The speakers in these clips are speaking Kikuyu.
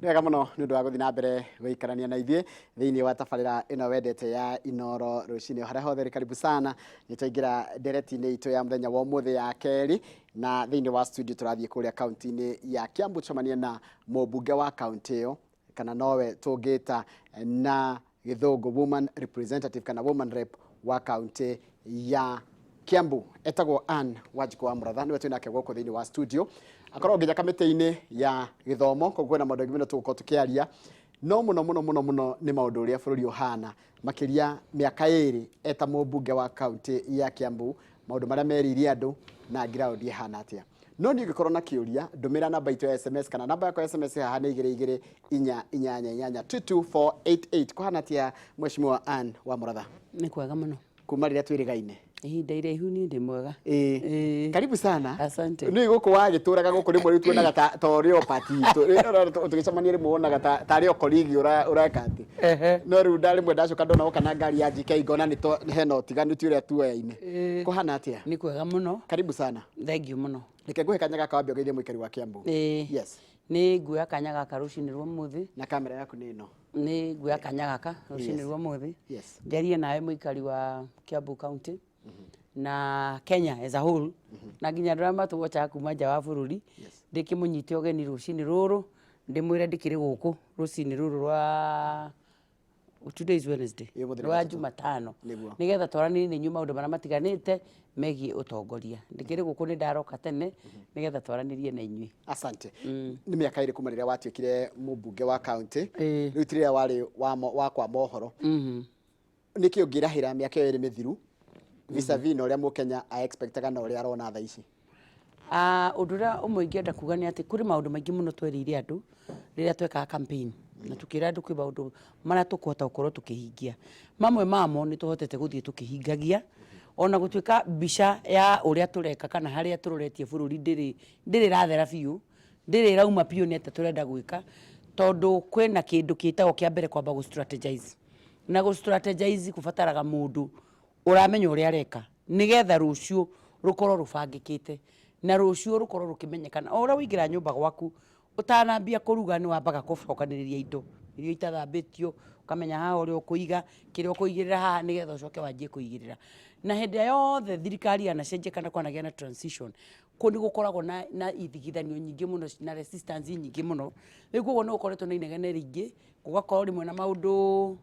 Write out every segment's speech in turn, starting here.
Nĩ wega mũno nĩ ũndũ wa gũthiĩ na mbere gũikarania na ithuĩ thĩinĩ wa tabarĩra ĩno wendete ya Inoro rũcinĩ. Harĩa hothe ũrĩ karibu sana. Nĩ twaingĩra ndereti-inĩ itũ ya mũthenya wa ũmũthĩ ya kerĩ, na thĩinĩ wa studio tũrathiĩ kũrĩa kaunti-inĩ ya Kiambu tũcemanie na mũmbunge wa kaunti ĩyo, kana nowe tũngĩta na gĩthũngũ woman representative kana woman rep wa kaunti ya Kiambu, etagwo Ann Wanjikũ wa Mũratha. Nĩwe twĩ nake gũkũ thĩinĩ wa studio, akoragwo nginya kamĩtĩ-inĩ ya gĩthomo. Koguo kwĩna maũndũ maingĩ mũno tũgũkorwo tũkĩaria, no mũno mũno mũno mũno nĩ maũndũ ũrĩa bũrũri ũhana, makĩria mĩaka 2 eta mũmbunge wa kaunti ya Kiambu, maũndũ marĩa merĩire andũ na ground ĩhana atĩa. No niĩ ũngĩkorwo na kĩũria, ndũmĩra namba itũ ya SMS, kana namba yakwa ya SMS haha nĩ 22488, 22488. Kũhana atĩa, Mheshimiwa Ann wa Mũratha? Nĩ kwega mũno. Kuma rĩrĩa twĩrĩgaine. Ihinda iraihu, niĩ ndĩ mwega. Ĩĩ. Ĩĩ. Karibu sana. Asante. Nĩ gũkũ wagĩtũraga gũkũ, rĩmwe rĩu tuonaga ta ũrĩ o pati itũ. Tũgĩcemania rĩmwe wonaga tarĩ o colleague ũreka atĩ. No rĩu rĩmwe ndacoka ndona woka na ngari ya GK, ngona nĩ to hena ũtiganu, ti ũrĩa tuoyaine. Kũhana atĩa? Nĩ kwega mũno. Karibu sana. Thank you mũno. Reke ngũhe kanya gaka wambe ũgeithie mũikari wa Kiambu. Ĩĩ. Yes. Nĩ nguoya kanya gaka rũcinĩ rwa ũmũthĩ. Na kamera yaku nĩ ĩno. Nĩ nguoya kanya gaka rũcinĩ rwa ũmũthĩ. Njarie nawe mũikari wa Kiambu County na Kenya as a whole, na nginya andũ arĩa matũwocaga kuma nja wa bũrũri. Ndĩkĩmũnyite ũgeni rũcinĩ rũrũ, ndĩmwĩre ndĩkĩrĩ gũkũ rũcinĩ rũrũ rwa, today is Wednesday, Ĩĩ, ũmũthĩ nĩ rwa Watatũ. Jumatano, Nĩguo. Nĩgetha twaranĩrie na inyuĩ maũndũ marĩa matiganĩte megiĩ ũtongoria. Ndĩkĩrĩ gũkũ, nĩ ndaroka tene nĩgetha twaranĩrie na inyuĩ. Asante. Nĩ mĩaka 2 kuma rĩrĩa watuĩkire mũmbunge wa kaunti. Ĩĩ. Rĩu ti rĩrĩa warĩ wa kwa mohoro. Nĩkĩ ũngĩrahĩra mĩaka ĩyo 2 mĩthiru vis-a-vis na ũrĩa mũkenya a-expectaga na ũrĩa arona thaa ici? Ah, ũndũ ũrĩa ũmwe ingĩenda kuga nĩ atĩ kũrĩ maũndũ maingĩ mũno twerĩire andũ rĩrĩa twekaga campaign, na tũkĩra andũ kwĩ maũndũ marĩa tũkũhota gũkorwo tũkĩhingia. Mamwe mamo nĩ tũhotete gũthiĩ tũkĩhingagia, ona gũtuĩka mbica ya ũrĩa tũreka kana harĩa tũroretie bũrũri ndĩrĩ ĩrathera biũ, ndĩrĩ ĩrauma biũ nĩ atĩa tũrenda gwĩka, tondũ kwĩna kĩndũ gĩtagwo kĩa mbere kwamba gũ strategize. Na gũ strategize kũbataraga mũndũ ũramenya ũrĩa areka, nĩgetha rũciũ rũkorwo rũbangĩkĩte na rũciũ rũkorwo rũkĩmenyekana. O ũrĩa waingĩra nyũmba gwaku, ũtanambia kũruga, nĩ wambaga gũcokanĩrĩria indo iria itathambĩtio, ũkamenya haha ũrĩa ũkũiga, kĩrĩa ũkũigĩrĩra haha, nĩgetha ũcoke wanjie kũigĩrĩra. Na hĩndĩ ĩrĩa yothe thirikari yanacenjia kana kwanagĩa na transition, kũu nĩ gũkoragwo na ithigithanio nyingĩ mũno na resistance nyingĩ mũno. Rĩu koguo nĩ gũkoretwo na inegene rĩingĩ, gũgakorwo rĩmwe na maũndũ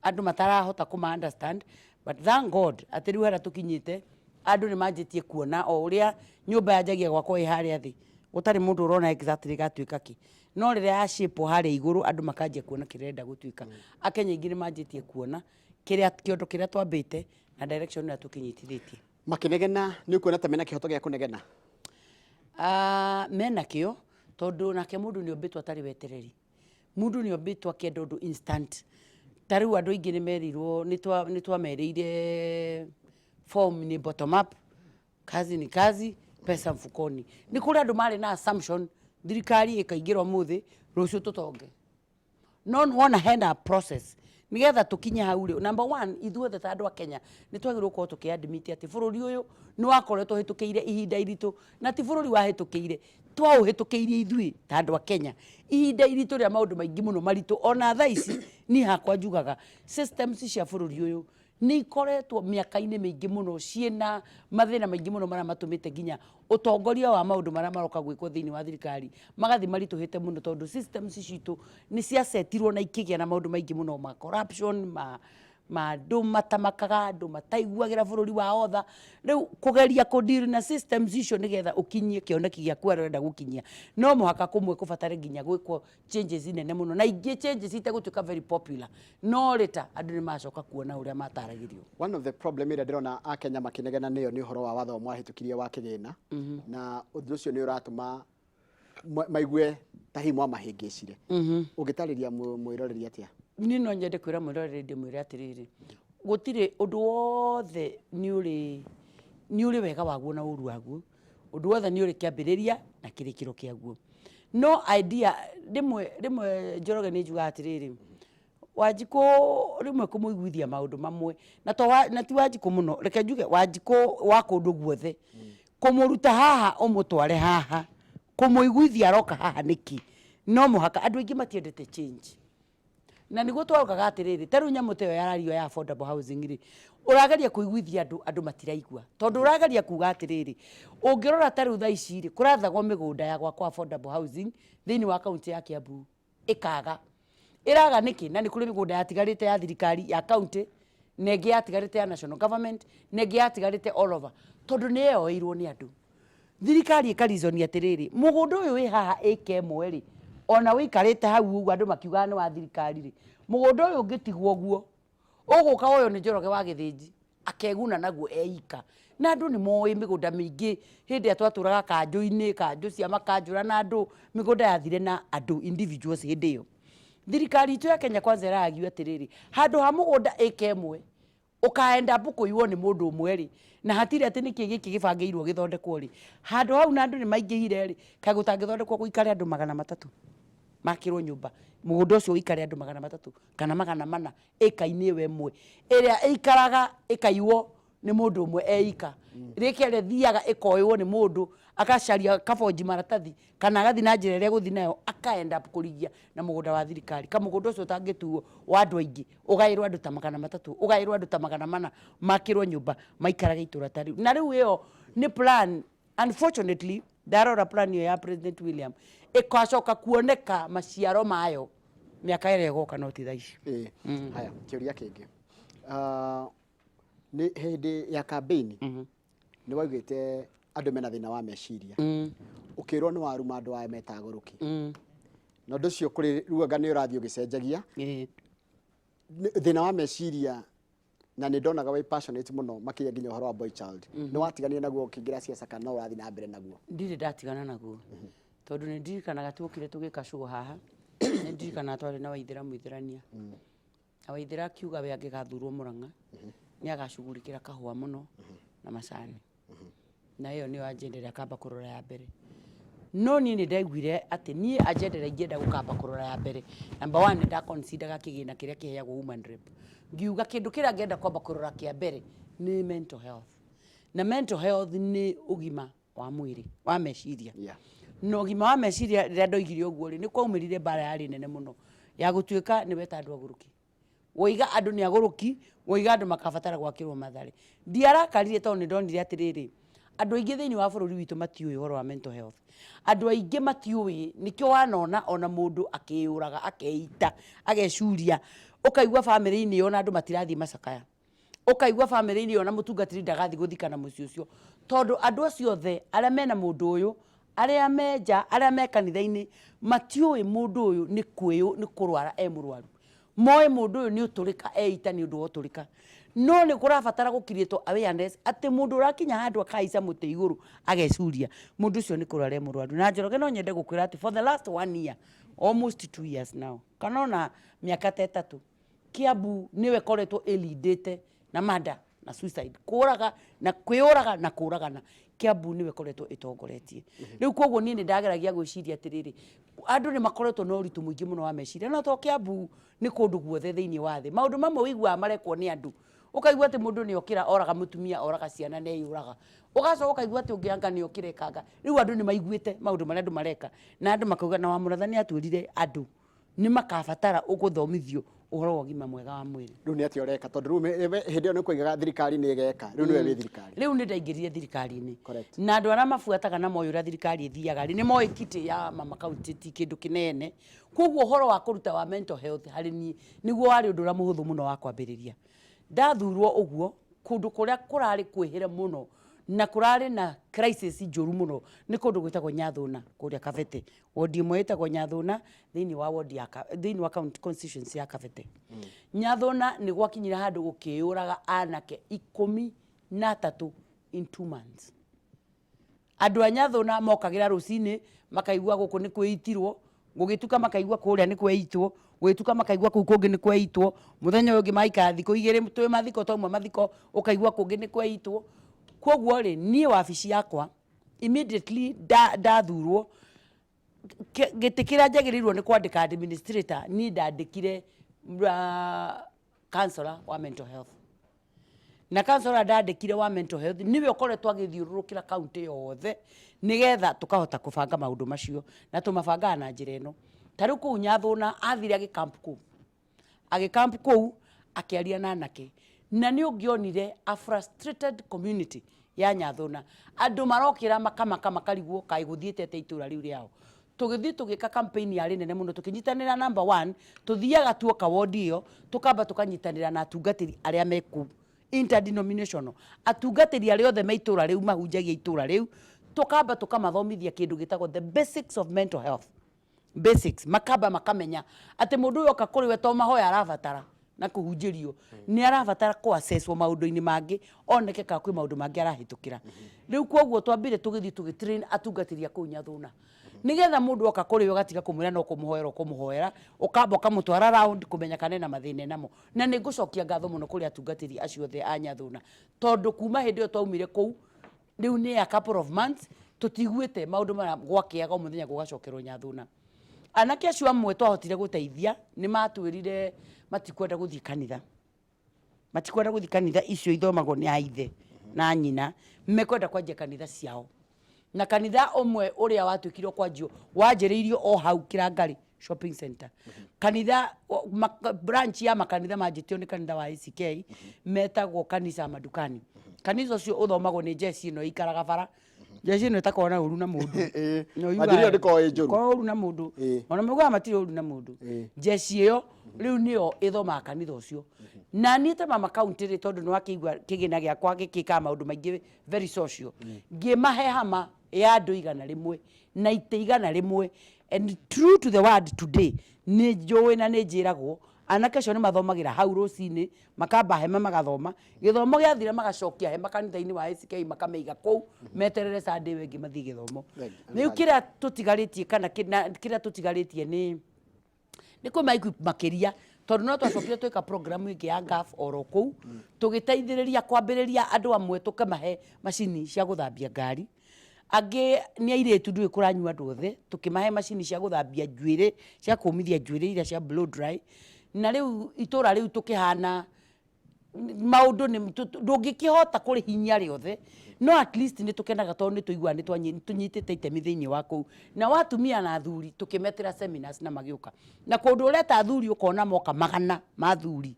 andũ matarahota kũma understand, but thank God atĩ rĩu harĩa tũkinyĩte, andũ nĩ manjĩtie kuona o ũrĩa nyũmba yanjagia gwakwo ĩ harĩa thĩ, gũtarĩ mũndũ ũrona exactly ĩgatuĩka kĩ, no rĩrĩa ya shape harĩa igũrũ, andũ makanjia kuona kĩrĩa ĩrenda gũtuĩka. Akenya aingĩ nĩ manjĩtie kuona kĩrĩa kĩondo kĩrĩa twambĩte na direction ĩrĩa tũkĩnyitithĩtie. Makĩnegena, nĩ ũkuona ta mena kĩhoto gĩa kũnegena? Ah, mena kĩo, tondũ nake mũndũ nĩ ombĩtwo atarĩ wetereri. Mũndũ nĩ ombĩtwo akĩenda ũndũ instant. Ta rĩu andũ aingĩ nĩ merirwo, nĩ twamerĩire form nĩ bottom up, kazi ni kazi, pesa mfukoni. Nĩ kũrĩ andũ marĩ na assumption thirikari ĩkaingĩra ũmũthĩ, rũciũ tũtonge. No nĩwona hena process nĩgetha tũkinye hau rĩ. Number one, ithuothe ta andũ a Kenya nĩ twagĩrĩirwo gũkorwo tũkĩ admit atĩ bũrũri ũyũ nĩ wakoretwo ũhĩtũkĩire ihinda iritũ, na ti bũrũri wahĩtũkĩire, twaũhĩtũkĩirie ithuĩ ta andũ a Kenya ihinda iritũ rĩa maũndũ maingĩ mũno maritũ. Ona thaa ici niĩ hakwa njugaga systems cia bũrũri ũyũ nĩ ikoretwo mĩaka-inĩ mĩingĩ mũno ciĩna mathĩna maingĩ mũno marĩa matũmĩte nginya ũtongoria wa maũndũ marĩa maroka gwĩkwo thĩinĩ wa thirikari magathiĩ maritũhĩte mũno, tondũ systems citũ nĩ ciacetirwo na ikĩgĩa na maũndũ maingĩ mũno ma corruption, ma andũ matamakaga, andũ mataiguagĩra bũrũri wao tha. Rĩu kũgeria kũ deal na systems icio nĩgetha ũkinyie kĩoneki gĩaku harĩa ũrenda gũkinyia, no mũhaka kũmwe kũbatare nginya gwĩkwo changes nene mũno, na ingĩ changes itegũtuĩka very popular, no later andũ nĩ macoka kuona ũrĩa mataragĩrio. One of the problem ĩrĩa ndĩrona Akenya makĩnegena nĩyo nĩ ũhoro wa watho mwahĩtũkirie wa kĩgĩna, na ũndũ ũcio nĩ ũratũma maigue ta hihi mwamahĩngĩcire. Ũngĩtarĩria mwĩroreri atĩa? Niĩ no nyende kwĩra mwĩroreri, ndĩmwĩre atĩrĩrĩ, gũtirĩ ũndũ wothe nĩ ũrĩ wega waguo na ũru waguo. Ũndũ wothe nĩ ũrĩ kĩambĩrĩria na kĩrĩkĩro kĩaguo. No idea rĩmwe rĩmwe, Njoroge, nĩ njugaga atĩrĩrĩ, Wanjikũ rĩmwe kũmũiguithia maũndũ mamwe na to na ti Wanjikũ mũno, reke njuge Wanjikũ wa kũndũ guothe, kũmũruta haha ũmũtware haha, kũmũiguithia aroka haha nĩkĩ. No mũhaka andũ aingĩ matiendete change, na nĩguo twarokaga atĩrĩrĩ, ta rĩu nyamũ ta ĩyo yarario ya affordable housing rĩ, ũrageria kũiguithia andũ, andũ matiraigua, tondũ ũrageria kuga atĩrĩrĩ, ũngĩrora ta rĩu thaa ici rĩ, kũrathagwo mĩgũnda ya gwakwo affordable housing thĩinĩ wa kaunti ya Kiambu ĩkaga. Ĩraga nĩkĩ? Na nĩ kũrĩ mĩgũnda yatigarĩte ya thirikari ya county, na ĩngĩ yatigarĩte ya national government, na ĩngĩ yatigarĩte all over, tondũ nĩ yeyoeirwo nĩ andũ. Thirikari ĩkarizoni atĩrĩrĩ, mũgũnda ũyũ wĩ haha ĩka ĩmwe rĩ, ona wĩikarĩte hau ũguo andũ makiugaga nĩ wa thirikari rĩ, mũgũnda ũyũ ũngĩtigwo ũguo, ũgũka woywo nĩ Njoroge wa Gĩthĩnji, akeguna naguo eika. Na andũ nĩ moĩ mĩgũnda mĩingĩ hĩndĩ ĩrĩa twatũraga kanjũ-inĩ, kanjũ cia makanjũra na andũ, mĩgũnda yathire na andũ individuals hĩndĩ ĩyo. Thirikari itũ ya Kenya Kwanza ĩrargue atĩrĩrĩ, handũ ha mũgũnda ĩka ĩmwe, ũkaenda kũiywo nĩ mũndũ ũmwe rĩ, na hatirĩ atĩ nĩkĩ gĩkĩ gĩbangĩirwo gĩthondekwo rĩ, handũ hau na andũ nĩ maingĩhire rĩ, kaĩ gũtangĩthondekwo gũikare andũ 300 makĩrwo nyũmba, mũgũnda ũcio ũikare andũ 300 kana 400 ĩka-inĩ ĩyo ĩmwe ĩrĩa ĩikaraga ĩkaiywo nĩ mũndũ ũmwe eika, rĩka ĩrĩa ĩthiaga ĩkoywo nĩ mũndũ agacaria kabonji maratathi kana agathiĩ na njĩra ĩrĩa egũthiĩ nayo aka end up kũrigia na mũgũnda wa thirikari. Kamũgũnda ũcio ũtangĩtuo wa andũ aingĩ, ũgaĩrwo andũ ta 300, ũgaĩrwo andũ ta 400, makĩrwo nyũmba maikarage itũra ta rĩu. Na rĩu ĩyo nĩ plan, unfortunately ndarora plan ĩyo ya President William ĩgacoka kuoneka maciaro mayo mĩaka ĩrĩa ĩgoka, no ti thaa ici. Ĩĩ. Haya, kĩũria kĩngĩ. Nĩ hĩndĩ ya campaign nĩ waugĩte andũ mena thĩna wa meciria, ũkĩrwo nĩ waruma andũ aya metagũrũki, na ũndũ ũcio kũrĩ ruanga nĩ ũrathiĩ ũgĩcenjagia. Thĩna wa meciria, na nĩ ndonaga wĩ passionate mũno makĩria nginya ũhoro wa boy child, nĩ watiganire naguo ũkĩingĩra ciaca kana no ũrathiĩ na mbere naguo? Ndirĩ ndatigana naguo, tondũ nĩ ndirikanaga tuokire tũgĩka show haha, nĩ ndirikanaga twarĩ na Waithĩra Mũithĩrania, na Waithĩra akiuga we angĩgathurwo Mũrang'a nĩ agacugurikĩra kahũa mũno na macani, na ĩyo nĩyo agenda ĩrĩa akamba kũrora ya mbere. No niĩ nĩ ndaiguire atĩ niĩ agenda ĩrĩa ingĩenda gũkamba kũrora ya mbere, number one, nĩ ndaconsideraga kĩgĩna kĩrĩa kĩheagwo woman rep, ngiuga kĩndũ kĩrĩa ngĩenda kwamba kũrora kĩa mbere nĩ mental health, na mental health nĩ ũgima wa mwĩrĩ wa meciria na ũgima wa meciria. Rĩrĩa ndoigire ũguo rĩ, nĩ kwaumĩrire mbara yarĩ nene mũno ya gũtuĩka nĩ weta andũ agũrũki, woiga andũ nĩ agũrũki, woiga andũ makabatara gwakĩrwo Mathare. Ndiarakarire tondũ nĩ ndonire atĩrĩrĩ, andũ aingĩ thĩinĩ wa bũrũri witũ matiũĩ ũhoro wa mental health. Andũ aingĩ matiũĩ, nĩkĩo wanona ona mũndũ akĩyũraga, akeita, agecuria, ũkaigua bamĩrĩ-inĩ ĩyo ona andũ matirathiĩ macakaya, ũkaigua bamĩrĩ-inĩ ĩyo ona mũtungatĩri ndagathiĩ gũthikana mũciĩ ũcio, tondũ andũ acio othe arĩa mena mũndũ ũyũ, arĩa me nja, arĩa me kanitha-inĩ, matiũĩ mũndũ ũyũ nĩ kwĩyũ nĩ kũrwara e mũrwaru. Moĩ mũndũ ũyũ nĩ ũtũrĩka eita nĩ ũndũ wa ũtũrĩka, no nĩ kũrabatara gũkiriĩtwo awareness atĩ mũndũ ũrakinya handũ akahaica mũtĩ igũrũ agecuria, mũndũ ũcio nĩ kũrwara e mũrwaru. Na Njoroge, no nyende gũkwĩra atĩ for the last one year, almost 2 years now, kana ona mĩaka ta 3, Kiambu nĩyo ĩkoretwo ĩlindĩte na murder na suicide, kũraga na kwĩyũraga na kũragana. Kiambu nĩyo ĩkoretwo ĩtongoretie rĩu. Koguo niĩ nĩ ndageragia gwĩciria atĩrĩrĩ, andũ nĩ makoretwo na ũritũ mũingĩ mũno wa meciria, no to Kiambu, nĩ kũndũ guothe thĩinĩ wa thĩ. Maũndũ mamwe ũiguaga marekwo nĩ andũ, ũkaigua atĩ mũndũ nĩ okĩra oraga mũtumia, oraga ciana, na eyũraga, ũgacoka ũkaigua atĩ ũngĩ anga nĩ okĩra ĩkanga. Rĩu andũ nĩ maiguĩte maũndũ marĩa andũ mareka na andũ makauga, na Wamũratha nĩ atwĩrire andũ nĩ makabatara gũthomithio ũhoro wa ũgima mwega wa mwĩrĩ. Rĩu nĩ atĩa ũreka? Tondũ rĩu hĩndĩ ĩyo nĩ kwaigaga thirikari nĩ ĩgeka, rĩu nĩwe wĩ thirikari. Rĩu nĩ ndaingĩrire thirikari-inĩ. Na andũ arĩa mabuataga na moĩ ũrĩa thirikari ĩthiaga rĩ, nĩ moĩ kitty ya mama county ti kĩndũ kĩnene. Koguo ũhoro wa kũruta wa mental health harĩ niĩ nĩguo warĩ ũndũ ũrĩa mũhũthũ mũno wa kwambĩrĩria. Ndathurwo ũguo, kũndũ kũrĩa kũrarĩ kwĩhĩre mũno na kũrarĩ na crisis njũru mũno nĩ kũndũ gwĩtagwo Nyathũna kũrĩa Kabete, wodi ĩmwe ĩtagwo Nyathũna thĩinĩ wa wodi ya thĩinĩ wa county constituency ya Kabete. Nyathũna nĩ gwakinyire handũ gũkĩyũraga anake 13 in 2 months. Andũ a Nyathũna mokagĩra rũcinĩ makaigua gũkũ nĩ kwĩitirwo, gũgĩtuka makaigua kũrĩa nĩ kweitwo, gũgĩtuka makaigua kũu kũngĩ nĩ kweitwo. Mũthenya ũyũ ũngĩ maikara thikũ 2 twĩ mathiko, twauma mathiko ũkaigua kũngĩ nĩ kweitwo. Koguo rĩ, niĩ wabici yakwa immediately ndathurwo, gĩtĩ kĩrĩa njagĩrĩirwo nĩ kwandĩka administrator, niĩ ndandĩkire counselor wa mental health, na counselor ndandĩkire wa mental health nĩwe ũkoretwo agĩthiũrũrũkĩra kaunti yothe nĩgetha tũkahota kũbanga maũndũ macio, na tũmabangaga na njĩra ĩno. Ta rĩu kũu Nyathũna athire agĩkamp kũu, agĩkamp kũu akĩaria na anake, na nĩ ũngĩonire a frustrated community ya Nyathũna, andũ marokĩra makamaka makarigwo kaĩ gũthiĩte atĩa itũra rĩu rĩao. Tũgĩthiĩ tũgĩka campaign yarĩ nene mũno, tũkĩnyitanĩra. Number one, tũthiaga tuoka wodi ĩyo, tũkamba tũkanyitanĩra na atungatĩri arĩa me kũu, interdenominational atungatĩri arĩa othe me itũra rĩu mahunjagia itũra rĩu, tũkamba tũkamathomithia kĩndũ gĩtagwo the basics of mental health basics, makamba makamenya atĩ mũndũ ũyũ oka kũrĩ we to mahoya arabatara na kũhunjĩrio, nĩ arabatara kũ-assesswo maũndũ-inĩ mangĩ, oneke kana kwĩ maũndũ mangĩ arahĩtũkĩra. Rĩu koguo twambire tũgĩthiĩ tũgĩtrain atungatĩri a kũu Nyathũna, nĩgetha mũndũ oka kũrĩ we ũgatiga kũmwĩra no kũmũhoera ũkũmũhoera, ũkamba ũkamũtwara round kũmenya kana ena mathĩna enamo. Na nĩ ngũcokia ngatho mũno kũrĩ atungatĩri acio othe a Nyathũna, tondũ kuma hĩndĩ ĩyo twaumire kũu, rĩu nĩ a couple of months, tũtiguĩte maũndũ marĩa gwakĩaga o mũthenya gũgacokerwo Nyathũna. Anake acio amwe twahotire gũteithia nĩ matwĩrire matikwenda gũthiĩ kanitha, matikwenda gũthiĩ kanitha icio ithomagwo nĩ aithe na nyina, mekwenda kwanjia kanitha ciao. Na kanitha ũmwe ũrĩa watuĩkire kwanjio wanjĩrĩirio o hau Kĩrangarĩ Shopping Center, kanitha branch ya makanitha manjĩtio nĩ kanitha wa ACK, metagwo Kanisa ya Madukani. Kanitha ũcio ũthomagwo nĩ jeci ĩno ĩikaraga bara, jeci ĩno ĩtakoragwo na ũru na mũndũ. Na ũiguaga- Wanjĩrĩrio ndĩkoragwo ĩ njũru. Ndĩkoragwo ũru na mũndũ. Ona maugaga matirĩ ũru na mũndũ. Jeci ĩyo rĩu nĩyo ĩthomaga kanitha ũcio. Na niĩ ta mama county rĩ, tondũ nĩ wakĩigua kĩgĩna gĩakwa gĩkĩkaga maũndũ maingĩ very social, ngĩmahe hama ya andũ 100 na itĩ 100. And true to the word, today nĩ njũĩ na nĩ njĩragwo anake acio nĩ mathomagĩra hau rũcinĩ, makamba hema magathoma, gĩthomo gĩathira magacokia hema kanitha-inĩ wa ACK, makamĩiga kũu meterere Sunday ĩyo ĩngĩ mathiĩ gĩthomo. Rĩu kĩrĩa tũtigarĩtie kana kĩrĩa tũtigarĩtie nĩ kwĩma equip makĩria, tondũ no twacokire twĩka program ĩngĩ ya GAF oro kũu, tũgĩteithĩrĩria kwambĩrĩria andũ amwe, tũkamahe macini cia gũthambia ngari, angĩ nĩ airĩtu, ndũĩ kũranyua andũ othe, tũkĩmahe macini cia gũthambia njuĩrĩ, cia kũmithia njuĩrĩ iria cia blow dry. Na rĩu itũra rĩu tũkĩhana maũndũ nĩ ndũngĩkĩhota kũrĩhinyia rĩothe, no at least nĩ tũkenaga tondũ nĩ tũiguaga nĩ tũnyitĩte itemi thĩinĩ wa kũu. Na watumia na athuri tũkĩmetĩra seminars na magĩũka, na kũndũ ũreta athuri ũkona moka 100 ma athuri,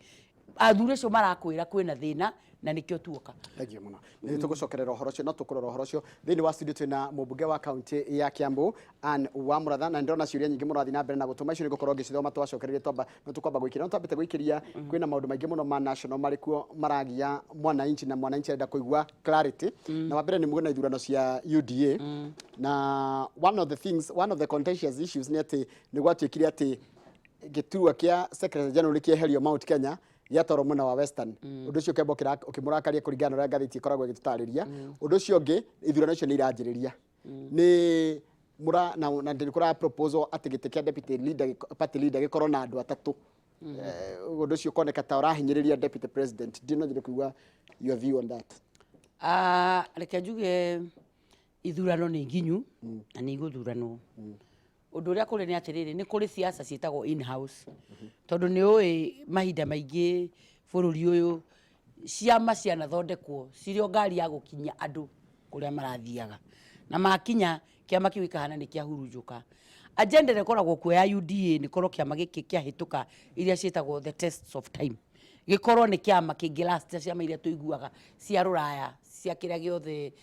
athuri acio marakwĩra kwĩna thĩna na nĩkĩo tuoka. Thank you mũno. Nĩ tũgũcokerera ũhoro ũcio, no tũkũrora ũhoro ũcio. Thĩinĩ wa studio twĩna mũmbunge wa kaunti ya Kiambu, Anne Wamuratha, na ndĩrona ciũria nyingĩ mũrathiĩ na mbere na gũtũma. Icio nĩ ngũkorwo ngĩcithoma twacokereria. Twamba no tũkwamba gwĩkĩria, no twambĩte gwĩkĩria. Kwĩna maũndũ maingĩ mũno ma national marĩ kuo maragia mwananchi, na mwananchi arenda kũigua clarity. Na wa mbere nĩ muona ithurano cia UDA, na one of the things, one of the contentious issues nĩ atĩ nĩ gwatuĩkire atĩ gĩturwa kĩa secretary general nĩ kĩeherio Mount Kenya, gĩatwarwo mwena wa Western. Ũndũ ũcio ũkĩamba ũkĩmũrakaria kũringana na ũrĩa ngathĩti ĩkoragwo ĩgĩtũtarĩria. Ũndũ ũcio ũngĩ, ithurano icio nĩ iranjĩrĩria nĩ mũra na nĩ kũra proposal atĩ gĩtĩ kĩa deputy leader party leader gĩkorwo na andũ atatũ. Ũndũ ũcio ũkoneka ta ũrahinyĩrĩria deputy president. Ndĩ no nyende kũigua your view on that. Ah, reke njuge ithurano nĩ nginyu na nĩ igũthuranwo. Ũndũ ũrĩa kũrĩ nĩ atĩrĩrĩ, nĩ kũrĩ siasa ciĩtagwo in house, tondũ nĩ ũĩ mahinda maingĩ bũrũri ũyũ ciama cianathondekwo cirĩ o ngari ya gũkinyia andũ kũrĩa marathiaga, na makinya kĩama kĩu gĩkahana nĩ kĩahurunjũka. Agenda ĩrĩa ĩkoragwo kuo ya UDA nĩ korwo kĩama gĩkĩ kĩahĩtũka iria ciĩtagwo the tests of time, gĩkorwo nĩ kĩama kĩngĩ last ta ciama iria tũiguaga cia rũraya, cia kĩrĩa gĩothe,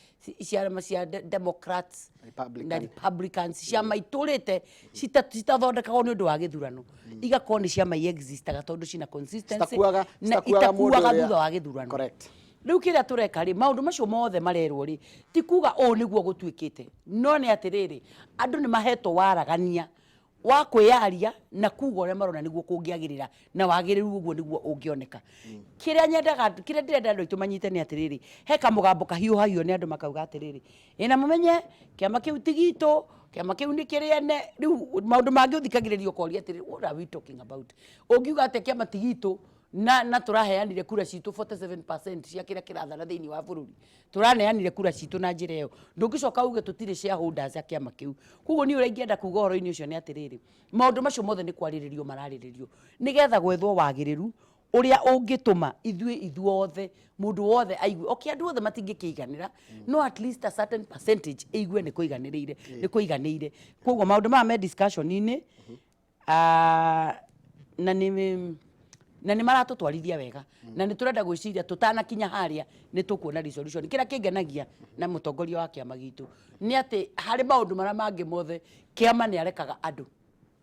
ciama cia Democrats Republican. Na Republicans, ciama itũrĩte citathondekagwo nĩ ũndũ wa gĩthurano, igakorwo nĩ ciama iexistaga tondũ cina consistency na citakuaga mũndũ itakuaga thutha wa gĩthurano. Rĩu kĩrĩa tũreka rĩ, maũndũ macio mothe marerwo rĩ, ti kuga ũũ nĩguo gũtuĩkĩte, no nĩ atĩrĩrĩ, andũ nĩ mahetwo waragania wa kwĩyaria na kuga ũrĩa marona nĩguo kũngĩagĩrĩra, na wagĩrĩru ũguo nĩguo ũngĩoneka. Kĩrĩa nyendaga, kĩrĩa ndĩrenda andũ aitũ manyite nĩ atĩrĩrĩ, he kamũgambo kahiũhagio nĩ andũ makauga atĩrĩrĩ, ĩ na mũmenye kĩama kĩu ti gitũ, kĩama kĩu nĩ kĩrĩ ene. Rĩu maũndũ mangĩ ũthikagĩrĩria ũkoria atĩrĩrĩ, what are we talking about? Ũngiuga atĩa kĩama ti gitũ na tũraheanire kura citũ 47% cia kĩrĩa kĩrathana thĩinĩ wa bũrũri, tũraneanire kura citũ na njĩra ĩyo, ndũngĩcoka uge tũtirĩ shareholders a kĩama kĩu. Koguo niĩ ũrĩa ingĩenda kuga ũhoro-inĩ ũcio nĩ atĩrĩrĩ, maũndũ macio mothe nĩ kwarĩrĩrio mararĩrĩrio nĩgetha gwethwo wagĩrĩru ũrĩa ũngĩtũma ithuĩ ithuothe, mũndũ wothe aigue. Okay, andũ othe matingĩkĩiganĩra, no at least a certain percentage ĩigue nĩ kũiganĩrĩire, nĩ kũiganĩire. Koguo maũndũ maya me discussion-inĩ. Ah, na nĩ maratũtwarithia wega, na nĩ tũrenda gwĩciria tũtanakinya harĩa nĩ tũkuona resolution. Kĩrĩa kĩngenagia na mũtongoria wa kĩama gitũ nĩ atĩ harĩ maũndũ marĩa mangĩ mothe, kĩama nĩ arekaga andũ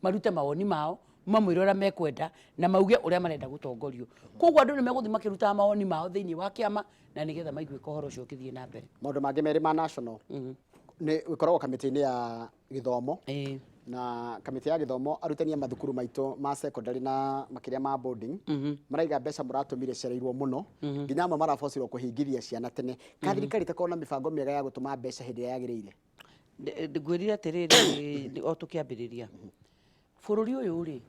marute mawoni mao, mamwĩre ũrĩa mekwenda na mauge ũrĩa marenda gũtongorio. Koguo andũ nĩ megũthiĩ makĩrutaga mawoni mao thĩinĩ wa kĩama na nĩgetha maiguĩke ũhoro ũcio ũkĩthiĩ na mbere. Maũndũ mangĩ merĩ ma national nĩ ũkoragwo kamĩtĩ-inĩ ya gĩthomo. Na kamĩtĩ ya gĩthomo, arutani a mathukuru maitũ ma secondary na makĩria ma boarding maraiga mbeca mũratũmire cereirwo mũno, nginya amwe marabocirwo kũhingithia ciana tene. Ka thirikari ĩtakorwo na mĩbango mĩega ya gũtũma mbeca hĩndĩ ĩrĩa yagĩrĩire? Ngwĩrire atĩrĩrĩ, o tũkĩambĩrĩria, bũrũri ũyũ rĩ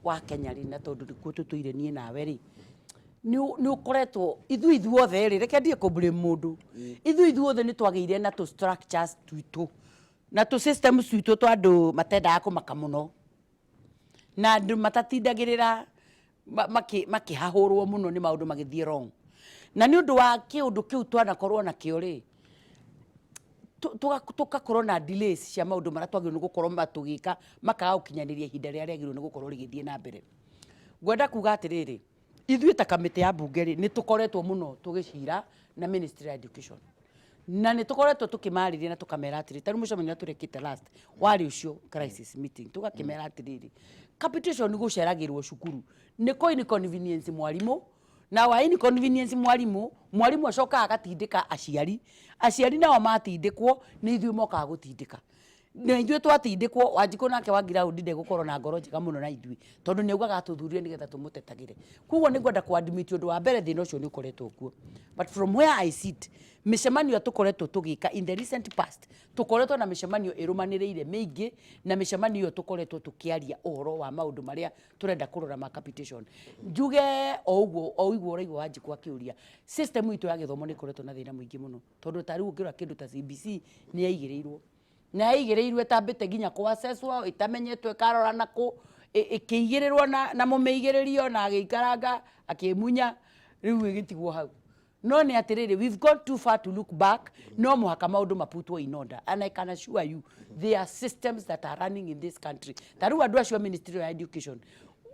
wa Kenya rĩ, na tondũ nĩkuo tũtũire niĩ nawe rĩ, nĩ ũkoretwo ithuĩ ithuothe rĩ, reke ndige kũ blame mũndũ, ithuĩ ithuothe nĩ twagĩire na tũ structures twitũ na tũ systems twitũ twa andũ matendaga kũmaka mũno na andũ matatindagĩrĩra makĩhahũrwo mũno nĩ maũndũ magĩthiĩ wrong. Na nĩ ũndũ wa kĩũndũ kĩu twanakorwo nakĩo rĩ, tũgakorwo na delays cia maũndũ marĩa twagĩrĩirwo nĩ gũkorwo matũgĩka, makaga gũkinyanĩria ihinda rĩrĩa rĩagĩrĩirwo nĩ gũkorwo rĩgĩthiĩ na mbere. Ngwenda kuga atĩrĩrĩ, ithuĩ ta kamĩtĩ ya mbunge rĩ, nĩ tũkoretwo mũno tũgĩcira na Ministry ya Education, na nĩ tũkoretwo tũkĩmarĩria na tũkamera atĩrĩ, ta rĩu mũcemanio ũrĩa tũrekĩte last warĩ ũcio crisis meeting, tũgakĩmera atĩrĩrĩ, capitation gũceragĩrwo cukuru nĩ kũ inconvenience mwarimũ, na wa inconvenience mwarimũ, mwarimũ acokaga agatindĩka aciari, aciari nao matindĩkwo nĩ ithuĩ mokaga gũtindĩka, na ithuĩ twatindĩkwo, Wanjikũ nake wa ground ndegũkorwo na ngoro njega mũno na ithuĩ, tondũ nĩ augaga atũthurire nĩgetha tũmũtetagĩre. Koguo nĩ ngwenda kũ admit ũndũ wa mbere, thĩna ũcio nĩ ũkoretwo kuo, but from where I sit, mĩcemanio ĩrĩa tũkoretwo tũgĩka in the recent past, tũkoretwo na mĩcemanio ĩrũmanĩrĩire mĩingĩ, na mĩcemanio ĩyo tũkoretwo tũkĩaria ũhoro wa maũndũ marĩa tũrenda kũrora ma capitation. Njuge o ũguo o ũguo ũraigua Wanjikũ akĩũria, system itũ ya gĩthomo nĩ ĩkoretwo na thĩna mũingĩ mũno, tondũ ta rĩu ũngĩrora kĩndũ ta CBC nĩ yaigĩrĩirwo, na yaigĩrĩirwo ĩtambĩte nginya kũ assesswo, ĩtamenyetwo ĩkarora nakũ, ĩkĩigĩrĩrwo na mũmĩigĩrĩrio na agĩikaranga akĩmunya, rĩu ĩgĩtigwo hau. No nĩ atĩrĩrĩ, we've gone too far to look back. No mũhaka maũndũ maputwo in order, and I can assure you there are systems that are running in this country. Ta rĩu andũ acio a Ministry ya Education,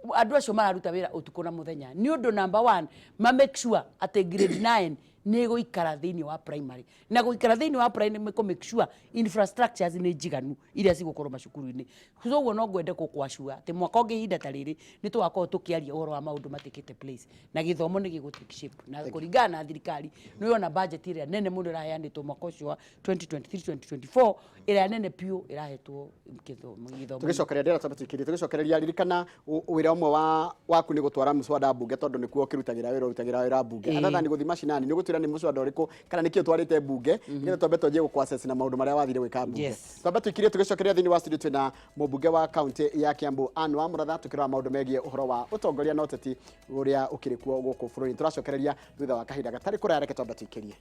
andũ acio mararuta wĩra ũtukũ na mũthenya nĩ ũndũ number one ma make sure atĩ grade 9 nĩ ĩgũikara thĩinĩ wa primary, na gũikara thĩinĩ wa primary kũ make sure infrastructures nĩ njiganu iria cigũkorwo macukuru-inĩ. Koguo no ngwende gũkwacua atĩ mwaka ũngĩ ihinda ta rĩrĩ nĩ tũgakorwo tũkĩaria ũhoro wa maũndũ matikĩte place na gĩthomo nĩ gĩgũ take shape. Na kũringana na thirikari, nĩ ũrona budget ĩrĩa nene mũno ĩraheanĩtwo mwaka ũcio wa 2023 2024, ĩrĩa nene biũ ĩrahetwo gĩthomo gĩthomo. Tũgĩcokereria ndĩra twambe tũikĩrie tũgĩcokereria, ririkana wĩra ũmwe wa waku nĩ gũtwara mũswada mbunge, tondũ nĩkuo ũkĩrutagĩra wĩra, ũrutagĩra wĩra mbunge. Other than gũthiĩ macinani, nĩ ũgũtwĩra nĩ mũswada ũrĩkũ kana nĩkĩ ũtwarĩte mbunge, nĩgetha twambe twanjie gũkũ na maũndũ marĩa wathire gwĩka mbunge. Twambe tũikirie tũgĩcokereria. Thĩinĩ wa studio twĩna mũmbunge wa kaunti ya Kiambu, Anne wa Mũratha, tũkĩrora maũndũ megiĩ ũhoro wa ũtongoria na ũteti ũrĩa ũkĩrĩ kuo gũkũ bũrũri. Tũracokereria thutha wa kahinda gatarĩ kũraya. Reke twambe tũikĩrie.